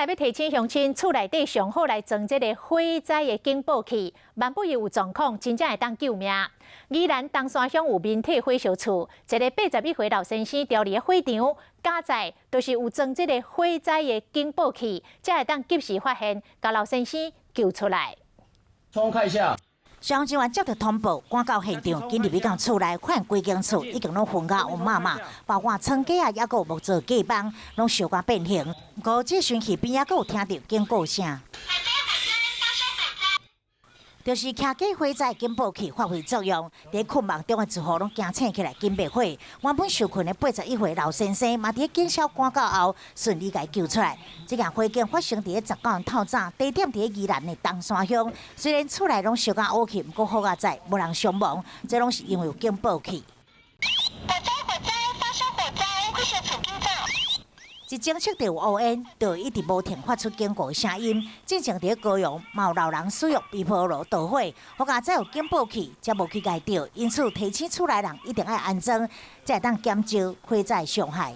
來欲提醒鄉親，厝內底上好來裝這个火災的警報器，萬不一有狀況，真正會當救命。宜蘭東山鄉有民體火燒厝，一个81歲老先生牢佇咧火場，佳哉就是有裝這个火災的警報器，才會當及時發現，共老先生救出來。窗開一下。消防人員接到通報，趕到現場，緊入去到厝內，發現規間厝已經攏焚甲烏麻麻，包括床架啊，抑閣有木造隔板，攏燒甲變形。毋過這時陣邊仔閣有聽著警告聲。就是徛家火災警報器發揮作用，佇睏夢中的住戶攏驚醒起來，緊滅火。原本受困的81歲老先生，嘛佇警消趕到後，順利共救出來。這件火警發生佇咧19日透早，地點佇咧宜蘭的東山鄉。雖然厝內攏燒甲烏去，毋過好佳哉無人傷亡，這攏是因為有警報器。火災！火災！發生火災！火燒厝緊走！一偵測著有烏煙，就一直無停發出警告聲音。進前佇咧高雄，嘛有老人使用微波爐著火，好佳哉有警報器，才無去共著。因此提醒厝內人一定愛安裝，才會當減少火災傷害。